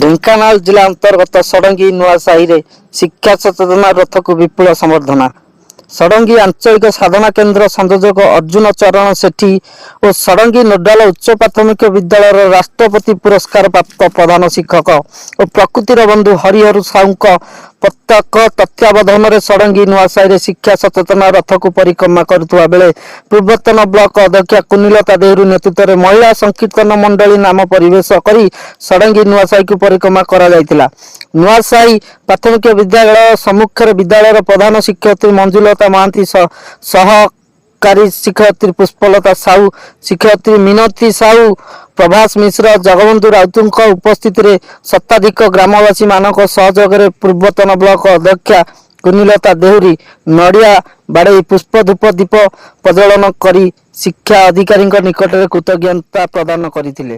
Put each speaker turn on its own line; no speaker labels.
ଢେଙ୍କାନାଳ ଜିଲ୍ଲା ଅନ୍ତର୍ଗତ ଷଡ଼ଙ୍ଗୀ ନୂଆସାହିରେ ଶିକ୍ଷା ସଚେତନା ରଥକୁ ବିପୁଳ ସମ୍ବର୍ଦ୍ଧନା। ଷଡ଼ଙ୍ଗୀ ଆଞ୍ଚଳିକ ସାଧନା କେନ୍ଦ୍ର ସଂଯୋଜକ ଅର୍ଜୁନ ଚରଣ ସେଠୀ ଓ ଷଡ଼ଙ୍ଗୀ ନୋଡାଲ ଉଚ୍ଚ ପ୍ରାଥମିକ ବିଦ୍ୟାଳୟର ରାଷ୍ଟ୍ରପତି ପୁରସ୍କାର ପ୍ରାପ୍ତ ପ୍ରଧାନ ଶିକ୍ଷକ ଓ ପ୍ରକୃତିର ବନ୍ଧୁ ହରିହର ସାହୁଙ୍କ ପ୍ରତ୍ୟକ୍ଷ ତତ୍ତ୍ୱାବଧାନରେ ଷଡ଼ଙ୍ଗୀ ନୂଆସାହିରେ ଶିକ୍ଷା ସଚେତନା ରଥକୁ ପରିକ୍ରମା କରୁଥିବା ବେଳେ ପୂର୍ବତନ ବ୍ଲକ ଅଧ୍ୟକ୍ଷା କୁନିଲତା ଦେହୁରୀ ନେତୃତ୍ୱରେ ମହିଳା ସଂକୀର୍ତ୍ତନ ମଣ୍ଡଳୀ ନାମ ପରିବେଶ କରି ଷଡ଼ଙ୍ଗୀ ନୂଆସାହିକୁ ପରିକ୍ରମା କରାଯାଇଥିଲା। ନୂଆସାହି ପ୍ରାଥମିକ ବିଦ୍ୟାଳୟ ସମ୍ମୁଖରେ ବିଦ୍ୟାଳୟର ପ୍ରଧାନ ଶିକ୍ଷୟିତ୍ରୀ ମଞ୍ଜୁଲତା ମହାନ୍ତି, ସହକାରୀ ଶିକ୍ଷୟିତ୍ରୀ ପୁଷ୍ପଲତା ସାହୁ, ଶିକ୍ଷୟିତ୍ରୀ ମିନତୀ ସାହୁ, ପ୍ରଭାସ ମିଶ୍ର, ଜଗବନ୍ଧୁ ରାଉତଙ୍କ ଉପସ୍ଥିତିରେ ଶତାଧିକ ଗ୍ରାମବାସୀ ମାନଙ୍କ ସହଯୋଗରେ ପୂର୍ବତନ ବ୍ଲକ ଅଧ୍ୟକ୍ଷା କୁନିଲତା ଦେହୁରୀ ନଡ଼ିଆ ବାଡ଼େଇ ପୁଷ୍ପ ଧୂପ ଦୀପ ପ୍ରଜ୍ୱଳନ କରି ଶିକ୍ଷା ଅଧିକାରୀଙ୍କ ନିକଟରେ କୃତଜ୍ଞତା ପ୍ରଦାନ କରିଥିଲେ।